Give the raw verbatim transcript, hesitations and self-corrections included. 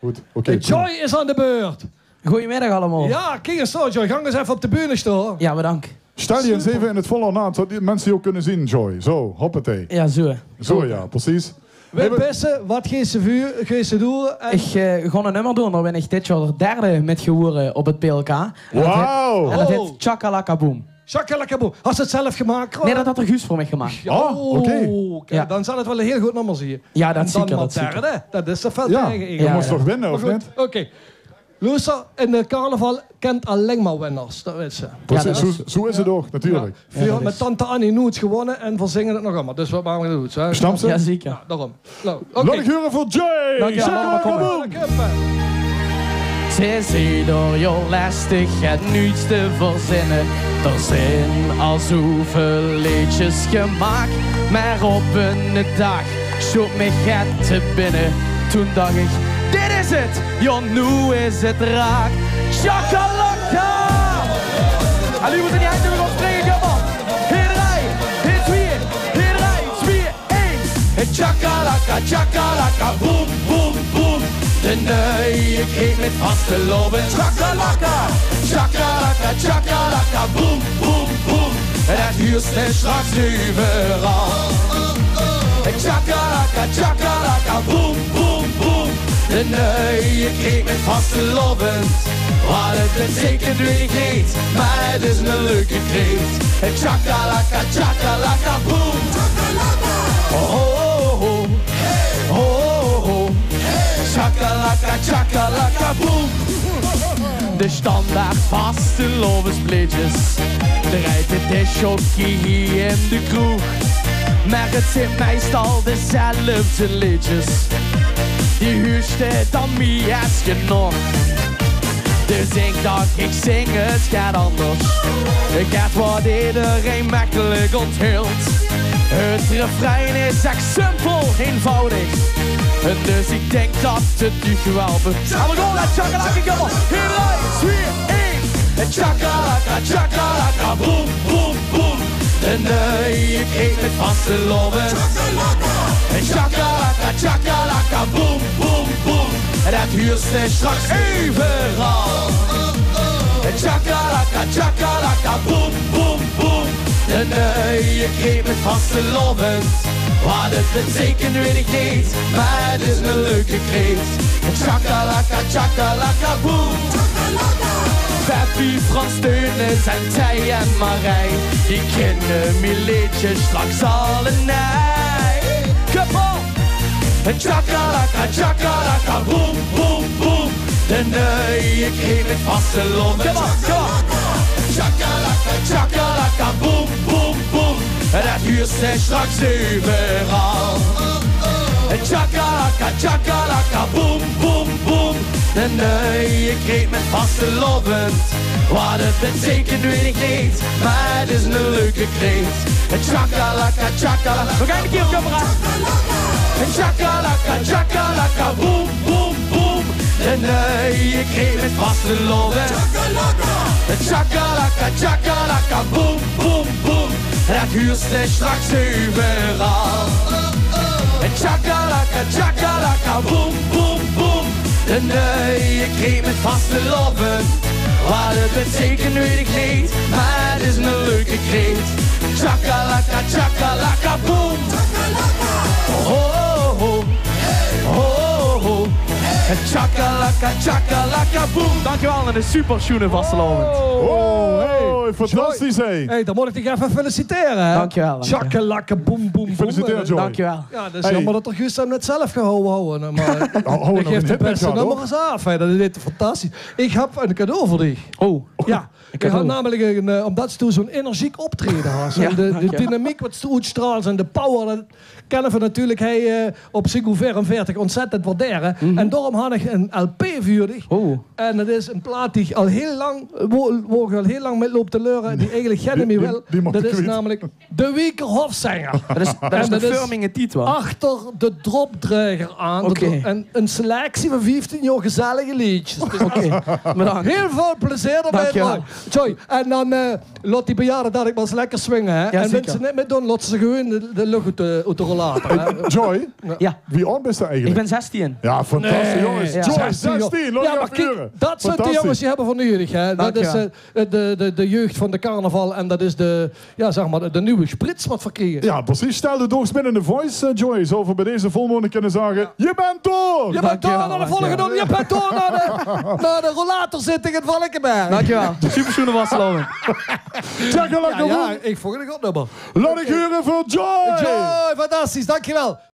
Good, oké. Joy is aan de beurt. Goeiemiddag allemaol. Ja, kiek ins dao, Joy. Gank ins effe op de bühne staon. Ja, bedank. Stel dich ins effe in 't volle ornaat, zodat die minse dich ouch kinne zeen, Joy. Zo, hoppatee. Ja, zo. Zo, ja, precies. Wim Bissen, wat geis se veur, geis se doon? Ich, eh, gaon ein nummer doon, dao bin ich dit jaor derde mit gewore op 't P L K. En dat heet, en dat heet Chakalaka Boom. Chakalaka Boom. Has se 't zelf gemaak? Nae, dat hat d'r Guus veur mich gemaak. Oh, oké. Kiek, dan zal 't waal ein hiel good nummer zeen. Ja, dat zeker, dat zeker. En dan waal derde, dat is toch väöl te zègke eigelik. Ja, mós toch winne, of neet? Oké. Loester, in de carnaval kint allein mer winners, dat wits se. Precies, zo, zo is 't ouch, natuurlik. Veer höbbe mit tante Annie noeats gewonne en veer zinge 't nog ummer. Dus wat make v'r good, hè? Snap se? Ja, zeker. Ja, daorum. Laot ich 't hure veur Jay! Dankjewel, allemaol. Ze zeen door jou lastig, het nuuts te verzinne. D'r zeen al zoväöl leedjes gemaak, mer op eine daag sjoot mich het te binne. Toen dach ich, dit is 't! Jao, noe is 't raak. Chakalaka! En noe mót die hende weer opspringe, kom op. Hie drei, hie twieë, hie drei, twieë, ein. Chakalaka, chakalaka, boem, boem, boem. De nuie kreet mit vastelaovend. Chakalaka, chakalaka, chakalaka, boem, boem, boem. En dat huurs se straks euveral. Chakalaka, chakalaka, boem, boem, boem. De nuie kreet mit vastelaovend. Wat 't beteikent, weit ich neet, mer 't is 'ne leuke kreet. Chakalaka, chakalaka, boem. Ho, ho, ho. Ho, ho, ho. Chakalaka, chakalaka, boem. De standaard vastelaovesplaetjes drejt 't discjockey hie in de kroeg. Mer 't zeen meistal dezelfde leedjes. Die huurs se dan mie es genóg. Dus ich dach, ich zing ins get anders. Get wat ederein mekkelik ónthilt. 't Refrein is ech simpel, einvoudig. En dus ich dink dat 't dich waal be-, Gaan we door, let's chakalaka, kom op. Hie drei, twieë, ein. Chakalaka, chakalaka, boem, boem, boem. De nuie kreet mit vastelaovend. Chakalaka, chakalaka, boem, boem, boem. En dat huurs se straks euveral. Chakalaka, chakalaka, boem, boem, boem. De nuie kreet mit vastelaovend. Wat 't beteikent, weit ich neet, mer 't is 'ne leuke kreet. Chakalaka, chakalaka, boem. Beppie, Frans, Teunis en Thei en Marij, die kinne mien leedje straks allenei. Kom op! Chakalaka, chakalaka, boem, boem, boem. De nuie kreet mit vastelaovend. Kom op, kom op. Chakalaka, chakalaka, boem, boem, boem. En dat huurs se straks euveral. Chakalaka, chakalaka, boem, boem, boem. De nuie kreet mit vastelaovend. Wat 't beteikent, weit ich neet, mer 't is 'ne leuke kreet. Chakalaka, chakalaka. Nog eine kier, kameraad. Chakalaka, chakalaka, boem, boem, boem. De nuie kreet mit vastelaovend. Chakalaka, chakalaka, boem, boem, boem. Dat huurs se straks euveral. Chakalaka, chakalaka, boem, boem, boem. De nuie kreet mit vastelaovend. Wat 't beteikent, weit ich neet, mer 't is 'ne leuke kreet. Chakalaka, chakalaka, boem. Ho, ho, ho, ho. Chakalaka, chakalaka, boem. Dankjewel en 'ne super sjoene vastelaovend. Oh, hey, fantastisch, hè. Hey, dan mót ich dich effe feliciteren, hè. Dankjewel, dankjewel. Chakalaka, boem, boem, boem. Gefeliciteerd, Joy. Dankjewel. Ja, dat is jaomer dat d'r Guus 't net zelf gehawwe hawwe, mer ich gaef de bèste nummers aaf, hè. Dat is ech fantastisch. Ich höb ein cadeau veur dich. Oh. Ja. Ich höb namelik ein, eh, ómdats doe zo'n energiek optraeje has. Ja, en de, de dynamiek wat doe oetstraols en de power, dat kènne v'r natuurlik hie, eh, op Ziggo veerenveertig óntzèttend waardere. En daorum han ich ein L P veur dich. Oh. En dat is ein plaat die ich al hiel lang, wo, wo ich al hiel lang mit loup te leure, die eigelik geine mie wil. Dat is namelik De Wieker Hofzänger. Dat is, dat is de firma-titel. Achter de dropdreiger aan. Oké. En ein selectie van vieftien jaor gezellige leedjes. Oké, bedank. Hiel väöl plezeer d'rbie. Dankjewel. Joy, en dan, eh, laot die bejaarde dalik mer ins lekker swinge, hè. Ja, zeker. En wils se neet mitdoon, laot ze gewoon de, de luch oet de, oet de rollator, hè. Hey, Joy, wie aod bis se eigelik? Ich bin zestien. Ja, fantastisch. Jonges, Joy, zestien, laot 't effe hure. Fantastisch. Jao, meh kiek, dat zunt die jonges die höbbe v'r nuuedig, hè. Dat is, eh, de, de, de jeug vaan de carnaval en dat is de, jao, zeg mer, de, de nui sprits wat v'r kriege. Jao, percies. Stèl de doogs binnen de Voice, eh, Joy. Zouwe v'r bij deze volmondig kinne zage: je bent door! Je bent door nao de volgende, je bent door nao de, nao de rollatorzitting in Valkeberg. Dankjewel. Supersjoene vastelaovend. Jao, jao, iech voel 't good nummer. Laot 't effe hure veur Joy! Joy, fantastisch, dankjewel.